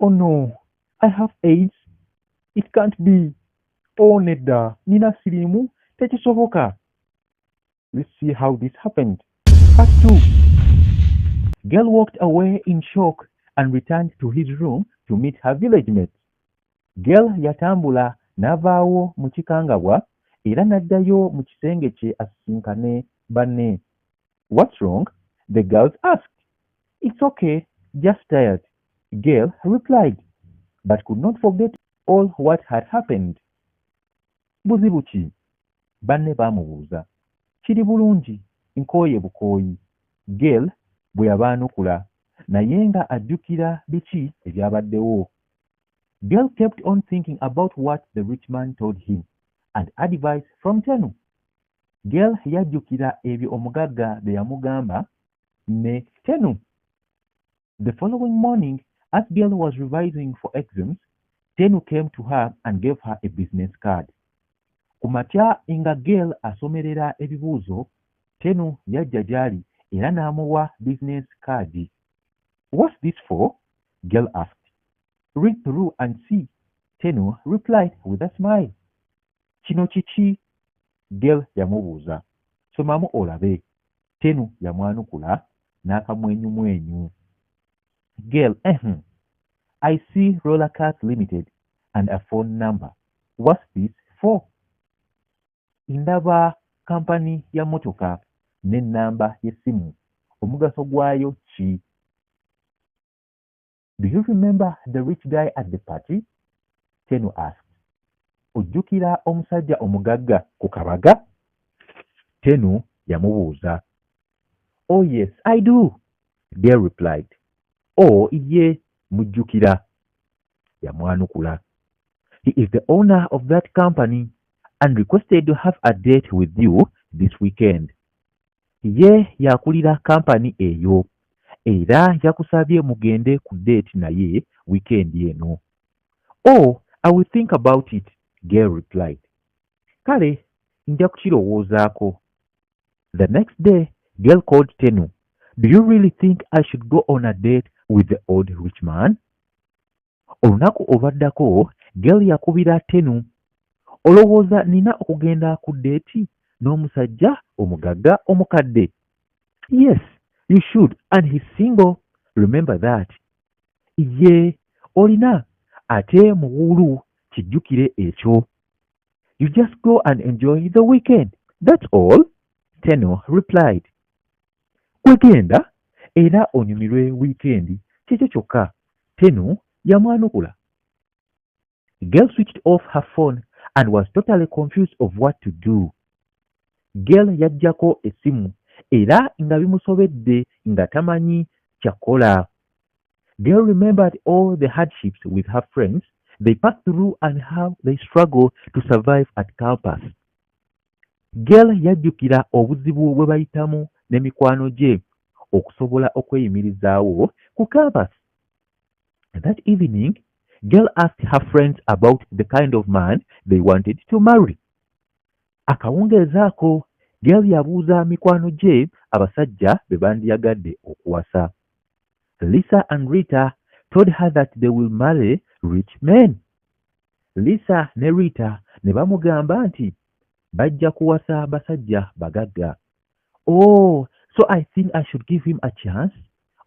Oh no, I have AIDS? It can't be. Oh nedda, nina siriimu, tekisoboka. Let's see how this happened. Part 2. Girl walked away in shock and returned to his room to meet her village mates. Girl yatambula n'avaawo mu kikangabwa era n'addayo mu kisenge kye asisinkane banne. "What's wrong?" the girls asked. "It's okay, just tired," Girl replied, but could not forget all what had happened. Buzibu ki? Banne baamubuuza. Kiri bulungi, nkooye bukooyi. Girl bwe yabaanukula, naye nga ajjukira biki ebyabaddewo. Girl kept on thinking about what the rich man told him and advice from Tenu. Girl yajjukira ebyo omugagga bye yamugamba ne Tenu. The following morning, as Girl was revising for exams, Tenu came to her and gave her a business card. Ku makya nga Girl asomerera ebibuuzo, Tenu yajja gy'ali era n'amuwa business card. "What's this for?" Girl asked. "Read through and see," Tenu replied with a smile. Kino kiki? Girl yamubuuza. Somamu olabe. Tenu yamwanukula n'akamwenyumwenyu. Girl, "I see Roller Cars Limited and a phone number. What's this for?" Ndaba kampani ya mmotoka n'ennamba y'essimu. Omugaso gwayo ki? "Do you remember the rich guy at the party?" Tenu asked. Ojjukira omusajja omugagga ku kabaga? Tenu yamubuuza. "Oh yes, I do," Girl replied. Oh ye, mujjukira. Yamwanukula. "He is the owner of that company and requested to have a date with you this weekend." Ye yakulira kampani eyo era yakusabye mugende ku date naye wiikendi eno. "Oh, I will think about it," Girl replied. Kale nja kukirowoozaako. The next day, Girl called Tenu. "Do you really think I should go on a date with the old rich man?" Olunaku olwaddako, Girl yakubira Tenu. Olowooza nina okugenda ku date n'omusajja omugagga omukadde? "Yes, you should, and he's single. Remember that." Ye, olina ate muwuulu kijjukire ekyo. "You just go and enjoy the weekend. That's all," Tenu replied. Gwe genda era onyumirwe wiikendi kyekyo kyokka. Tenu yamwanukula. Girl switched off her phone and was totally confused of what to do. Girl yaggyako essimu era nga bimusobedde nga tamanyi kyakola. Girl remembered all the hardships with her friends they passed through and how they struggle to survive at campus. Girl yajjukira obuzibu bwe bayitamu ne mikwano gye okusobola okweyimirizaawo ku campus. That evening, Girl asked her friends about the kind of man they wanted to marry. Akawungeezi ako, Girl yabuuza mikwano gye abasajja be bandiyagadde okuwasa. Lisa and Rita told her that they will marry rich men. Lisa ne Rita ne bamugamba nti bajja kuwasa basajja bagagga. "Oh, so I think I should give him a chance?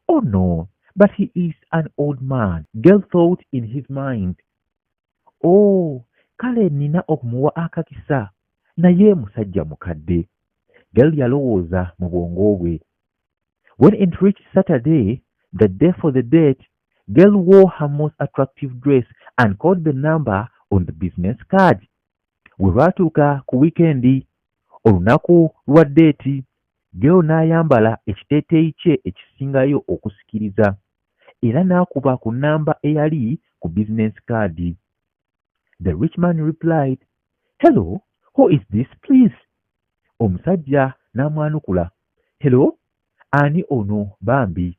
Oh no, but he is an old man," Girl thought in his mind. Oh, kale nina okumuwa akakisa, naye musajja mukadde. Girl yalowooza mu bwongo bwe. When it reached Saturday, the day for the date, Girl wore her most attractive dress and called the number on the business card. Bwe lwatuuka ku wiikendi, olunaku lwa date, Girl n'ayambala ekiteeteeyi kye ekisingayo okusikiriza era n'akuba ku nnamba eyali ku business card. The rich man replied, "Hello, who is this, please?" Omusajja n'amwanukula, "Hello, ani ono bambi?"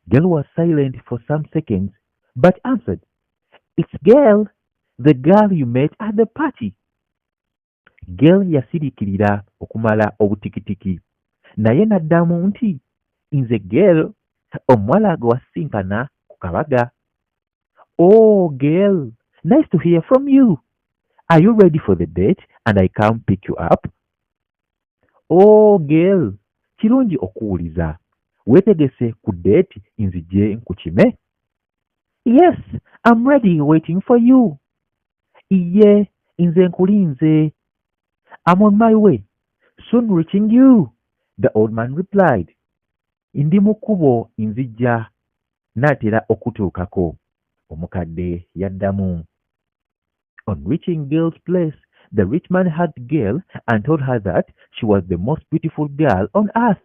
Girl was silent for some seconds but answered, "It's Girl, the girl you met at the party." Girl yasiriikirira okumala obutikitiki naye n'addamu nti nze Girl, omuwala gwe wasisinkana ku kabaga. Oh, girl, nice to hear from you. Are you ready for the date and I come pick you up? Oh, girl, kirungi okuwuliza. Weetegese ku date nzije nkukime? Yes, I'm ready waiting for you. Iye, nze nkulinze. I'm on my way. Soon reaching you, the old man replied. Ndi mu kkubo nzijja naatera okutuukako. Omukadde yaddamu. On reaching Gail's place, the rich man hugged Gail and told her that she was the most beautiful girl on earth.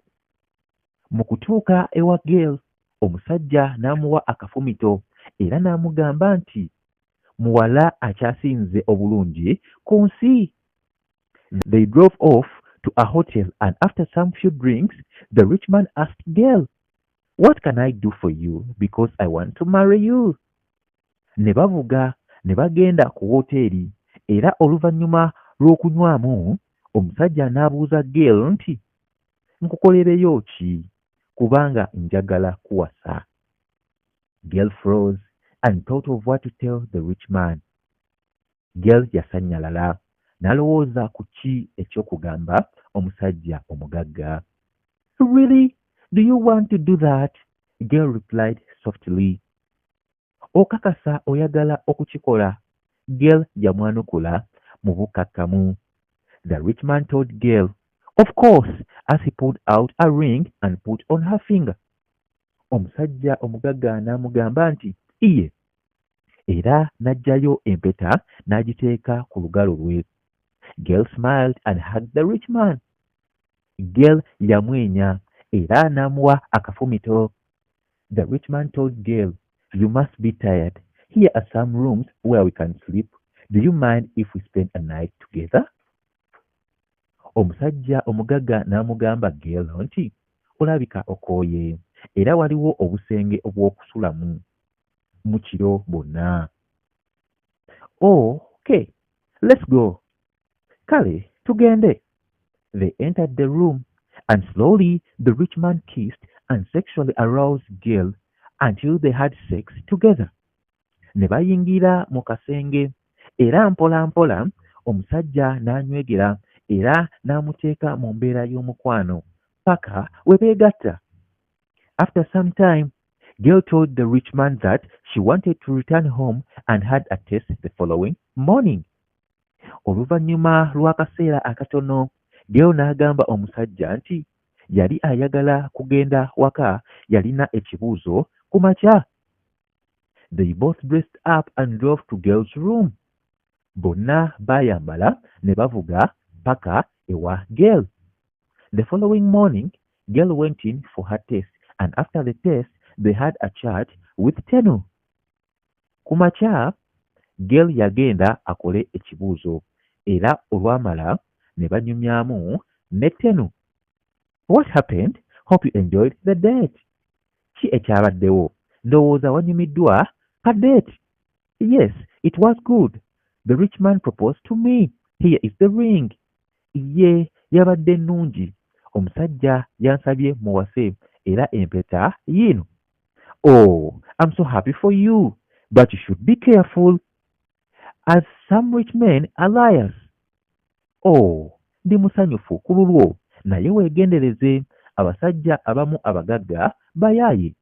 Mu kutuuka ewa Gail, omusajja n'amuwa akafumito era n'amugamba nti muwala akyasinze obulungi ku nsi. They drove off to a hotel and after some few drinks, the rich man asked Gail, What can I do for you because I want to marry you? Ne bavuga ne bagenda ku wooteeri era oluvannyuma lw'okunywamu omusajja n'abuuza Gail nti nkukolereyo ki kubanga njagala kuwasa. Gail froze and thought of what to tell the rich man. Gail yasannyalala n'alowooza ku ki eky'okugamba omusajja omugagga. Really? Do you want to do that? Gail replied softly. Okakasa oyagala okukikola? Gail yamwanukula mu bukkakkamu. The rich man told Gail, Of course, as he pulled out a ring and put on her finger. Omusajja omugagga n'amugamba nti, Iye. Era n'aggyayo empeta n'agiteeka ku lugalo lwe. Gail smiled and hugged the rich man. Gail yamwenya era n'amuwa akafumito. The rich man told Gail, You must be tired. Here are some rooms where we can sleep. Do you mind if we spend a night together? Omusajja omugagga n'amugamba Gail nti, olabika okooye era waliwo obusenge obw'okusulamu mu kiro bonna. Oh, okay, let's go. Kale, tugende. They entered the room and slowly the rich man kissed and sexually aroused Gail until they had sex together. Ne bayingira mu kasenge era mpola mpola omusajja n'anywegera era n'amuteeka mu mbeera y'omukwano paka we beegatta. After some time, Gail told the rich man that she wanted to return home and had a test the following morning. Oluvannyuma lw'akaseera akatono, Gail n'agamba omusajja nti yali ayagala kugenda waka yalina ekibuuzo ku makya. They both dressed up and drove to Gail's room. Bonna baayambala ne bavuga paka ewa Gail. The following morning, Gail went in for her test and after the test, they had a chat with Tenu. Ku makya, Gail yagenda akole ekibuuzo era olwamala ne banyumyamu ne Tenu. What happened? Hope you enjoyed the date. Ki ekyabaddewo? Ndowooza wanyumiddwa ka date. Yes, it was good. The rich man proposed to me. Here is the ring. Ye yabadde nnungi. Omusajja yansabye muwase era empeta yiino. Oh, I'm so happy for you. But you should be careful. As some rich men are liars. Oh, ndi musanyufu ku lulwo naye weegendereze abasajja abamu abagagga bayaaye.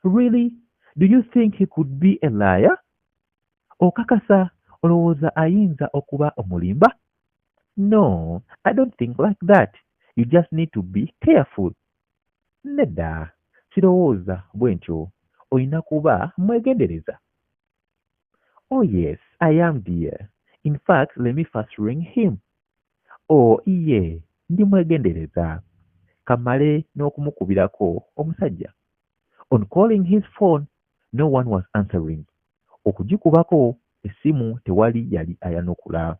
Really? Do you think he could be a liar? Okakasa olowooza ayinza okuba omulimba? No, I don't think like that. You just need to be careful. Nedda, sirowooza bwe ntyo. Olina kuba mwegendereza. Oh yes, I am dear. In fact, let me first ring him. Oh iye, ndi mwegendereza. Kamale n'okumukubirako omusajja. On calling his phone, no one was answering. Okugikubako essimu tewali yali ayanukula.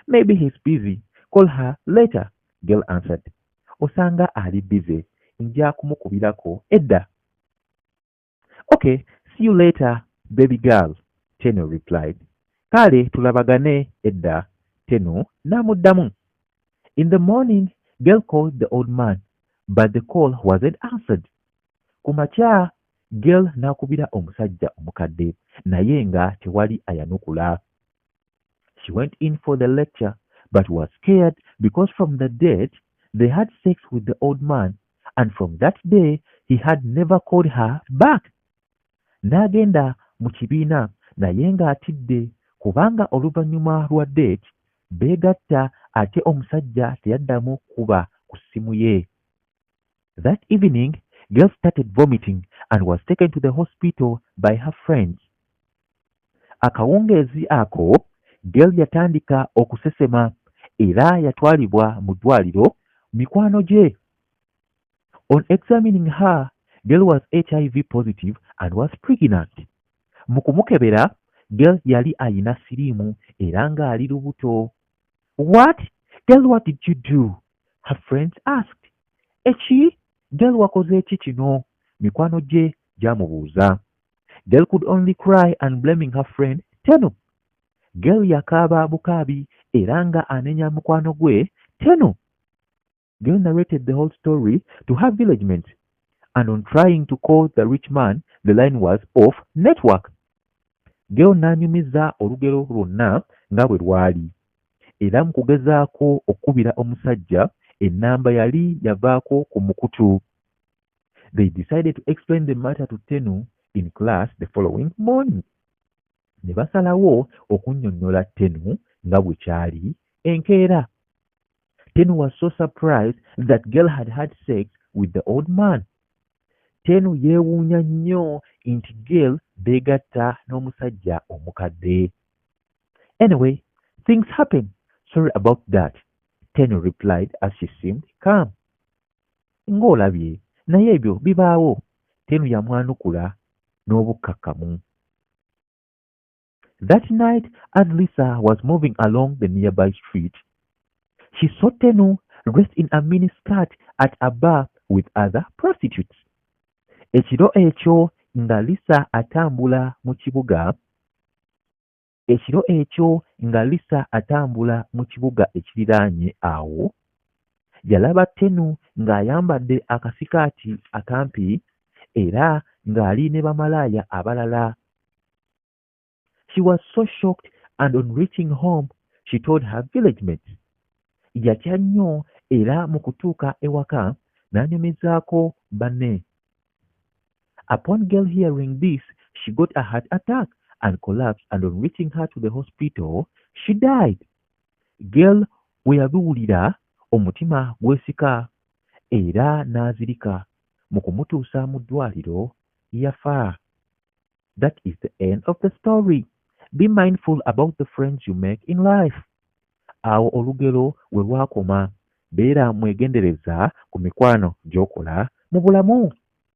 Maybe he's busy. Call her later, Gail answered. Osanga ali busy. Nja kumukubirako edda. Okay, see you later, baby girl, Tenu replied. Kale tulabagane edda, Tenu n'amuddamu. In the morning, Gail called the old man, but the call wasn't answered. Ku makya, Gail n'akubira omusajja omukadde naye nga tewali ayanukula. She went in for the lecture but was scared because from the date they had sex with the old man and from that day he had never called her back. N'agenda mu kibiina naye ng'atidde kubanga oluvannyuma lwa date beegatta ate omusajja teyaddamu kuba ku ssimu ye. That evening, Gail started vomiting and was taken to the hospital by her friends. Akawungeezi ako, Gail yatandika okusesema era yatwalibwa mu ddwaliro mikwano gye. On examining her, Gail was HIV positive and was pregnant. Mu kumukebera, Gail yali ayina siriimu era ng'ali lubuto. What? Gail, what did you do? Her friends asked. Eki? Gail wakoze ki kino? Mikwano gye gyamubuuza. Gail could only cry and blaming her friend Tenu. Gail yakaaba bukaabi era nga anenya mukwano gwe Tenu. Gail narrated the whole story to her village mates and on trying to call the rich man, the line was off network. Gail n'anyumiza olugero lwonna nga bwe lwali. Era mu kugezaako okukubira omusajja, ennamba yali yavaako ku mukutu. They decided to explain the matter to Tenu in class the following morning. Ne basalawo okunnyonnyola Tenu nga bwe kyali enkeera. Tenu was so surprised that Gail had had sex with the old man. Tenu yeewuunya nnyo nti Gail beegatta n'omusajja omukadde. Anyway, things happen. Sorry about that. Tenu replied as she seemed calm. Ng'olabye, naye ebyo bibaawo. Tenu yamwanukula n'obukkakkamu. That night, as Lisa was moving along the nearby street, she saw Tenu dressed in a miniskirt at a bar with other prostitutes. Ekiro ekyo nga Lisa atambula mu kibuga ekiro ekyo nga Lisa atambula mu kibuga ekiriraanye awo, yalaba Tenu ng'ayambadde akasikaati akampi era ng'ali ne bamalaaya abalala. She was so shocked and on reaching home, she told her village mates. Yatya nnyo era mu kutuuka ewaka n'anyumizaako banne. Upon Gail hearing this, she got a heart attack and collapsed and on reaching her to the hospital, she died. Gail bwe yabiwulira omutima gwesika era n'azirika. Mu kumutuusa mu ddwaliro yafa. That is the end of the story. Be mindful about the friends you make in life. Awo olugero we lwakoma. Beera mwegendereza ku mikwano gy'okola mu bulamu.